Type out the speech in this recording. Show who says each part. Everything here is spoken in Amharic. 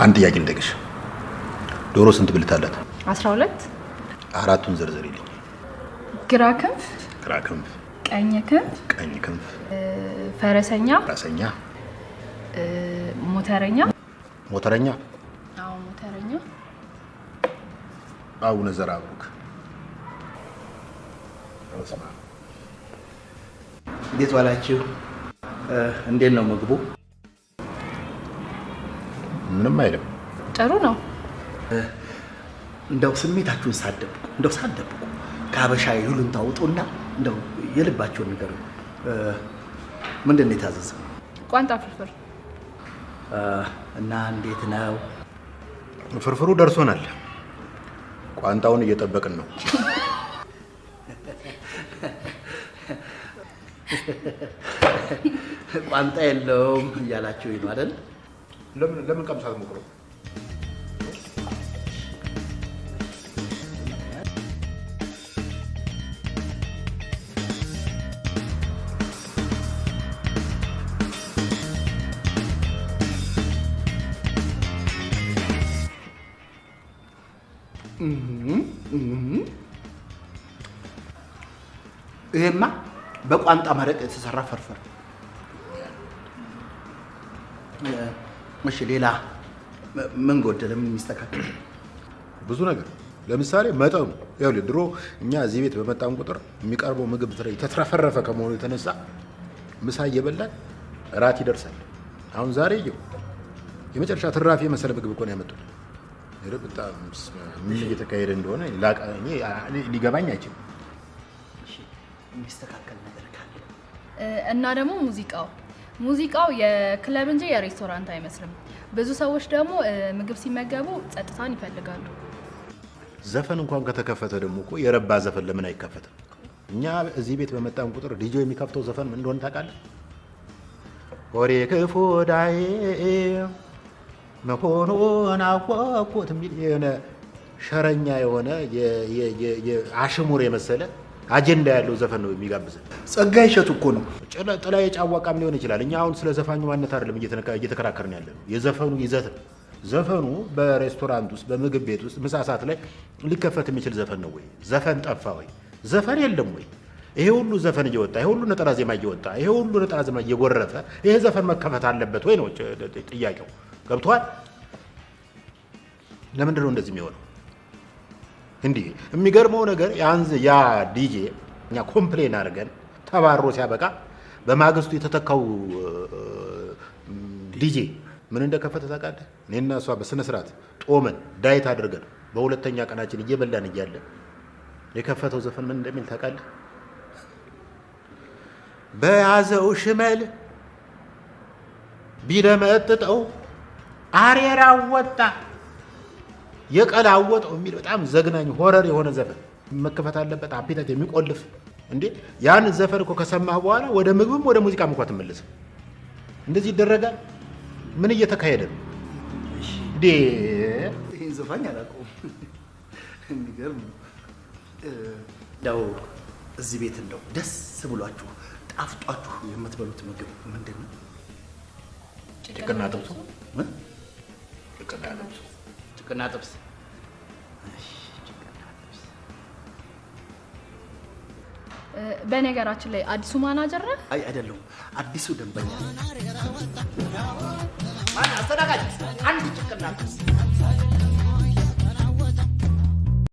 Speaker 1: አንድ ጥያቄ ልጠይቅሽ። ዶሮ ስንት ብልት አላት?
Speaker 2: 12።
Speaker 1: አራቱን ዘርዝሪልኝ።
Speaker 2: ግራ ክንፍ፣
Speaker 1: ግራ ክንፍ፣
Speaker 2: ቀኝ ክንፍ፣
Speaker 1: ቀኝ ክንፍ፣
Speaker 2: ፈረሰኛ፣
Speaker 1: ፈረሰኛ፣
Speaker 2: ሞተረኛ።
Speaker 1: ሞተረኛ።
Speaker 2: አዎ ሞተረኛ።
Speaker 1: አቡነ ዘርዓ ቡሩክ። በስመ አብ።
Speaker 3: እንዴት ዋላችሁ? እንዴት ነው ምግቡ?
Speaker 1: ምንም አይልም።
Speaker 2: ጥሩ ነው።
Speaker 3: እንደው ስሜታችሁን ሳትደብቁ፣ እንደው ሳትደብቁ ከሀበሻ ይሉኝታ አውጡና እንደው የልባችሁን ንገሩ። ምንድን ነው የታዘዘው?
Speaker 2: ቋንጣ ፍርፍር።
Speaker 3: እና እንዴት ነው?
Speaker 1: ፍርፍሩ ደርሶናል። ቋንጣውን እየጠበቅን ነው።
Speaker 3: ቋንጣ የለውም እያላችሁ ነው አይደል?
Speaker 1: ለምን ቀምሳት ሞክረው።
Speaker 3: ይሄማ በቋንጣ መረቅ የተሰራ ፍርፍር። እሺ ሌላ ምን ጎደለ? ምን የሚስተካከል?
Speaker 1: ብዙ ነገር፣ ለምሳሌ መጠኑ። ይኸውልህ ድሮ እኛ እዚህ ቤት በመጣን ቁጥር የሚቀርበው ምግብ የተትረፈረፈ ከመሆኑ የተነሳ ምሳ እየበላን እራት ይደርሳል። አሁን ዛሬ ይኸው የመጨረሻ ትራፊ የመሰለ ምግብ እኮ ነው ያመጡት። ኧረ በጣም ምን እየተካሄደ እንደሆነ ሊገባኝ አይችልም።
Speaker 3: እሺ የሚስተካከል ነገር ካለ?
Speaker 2: እና ደግሞ ሙዚቃው የክለብ እንጂ የሬስቶራንት አይመስልም። ብዙ ሰዎች ደግሞ ምግብ ሲመገቡ ጸጥታን ይፈልጋሉ።
Speaker 1: ዘፈን እንኳን ከተከፈተ ደግሞ እኮ የረባ ዘፈን ለምን አይከፈትም? እኛ እዚህ ቤት በመጣን ቁጥር ዲጄ የሚከፍተው ዘፈን ምን እንደሆነ ታውቃለህ? ወሬ ክፉ ዳዬ መሆኑን አወቅኩት የሚል የሆነ ሸረኛ የሆነ አሽሙር የመሰለ አጀንዳ ያለው ዘፈን ነው የሚጋብዘን።
Speaker 3: ጸጋዬ እሸቱ እኮ ነው።
Speaker 1: ጥላዬ ጫዋቃም ሊሆን ይችላል። እኛ አሁን ስለ ዘፋኙ ማንነት አይደለም እየተከራከርን ያለነው፣ የዘፈኑ ይዘት ነው። ዘፈኑ በሬስቶራንት ውስጥ፣ በምግብ ቤት ውስጥ ምሳ ሰዓት ላይ ሊከፈት የሚችል ዘፈን ነው ወይ? ዘፈን ጠፋ ወይ? ዘፈን የለም ወይ? ይሄ ሁሉ ዘፈን እየወጣ፣ ይሄ ሁሉ ነጠላ ዜማ እየወጣ፣ ይሄ ሁሉ ነጠላ ዜማ እየጎረፈ ይሄ ዘፈን መከፈት አለበት ወይ ነው ጥያቄው። ገብቶሃል? ለምንድን ነው እንደዚህ የሚሆነው? እንዲህ የሚገርመው ነገር ያ ዲጄ እኛ complain አድርገን ተባሮ ሲያበቃ በማግስቱ የተተካው ዲጄ ምን እንደከፈተ ታውቃለህ? እኔና እሷ በስነ ስርዓት ጦመን diet አድርገን በሁለተኛ ቀናችን እየበላን እያለ የከፈተው ዘፈን ምን እንደሚል ታውቃለህ? በያዘው ሽመል ቢለመጥጠው አሬራው ወጣ የቀላወጠው የሚል በጣም ዘግናኝ horror የሆነ ዘፈን መከፈት አለበት። Appetite የሚቆልፍ እንዴ! ያን ዘፈን እኮ ከሰማህ በኋላ ወደ ምግብም ወደ ሙዚቃም እንኳን አትመለስም። እንደዚህ ይደረጋል? ምን እየተካሄደ ነው እንዴ?
Speaker 3: ይሄን ዘፋኝ አላውቀውም። የሚገርም ነው። እንደው እዚህ ቤት እንደው ደስ ብሏችሁ ጣፍጧችሁ የምትበሉት ምግብ ምንድን ነው?
Speaker 1: ጭቅና ጥብሱ። ጭቅና ጥብሱ።
Speaker 3: ጭቅና ጥብስ። እሺ ጭቅና ጥብስ።
Speaker 2: በነገራችን ላይ አዲሱ ማናጀር ነህ?
Speaker 3: አይ አይደለሁም፣ አዲሱ ደንበኛ ነኝ።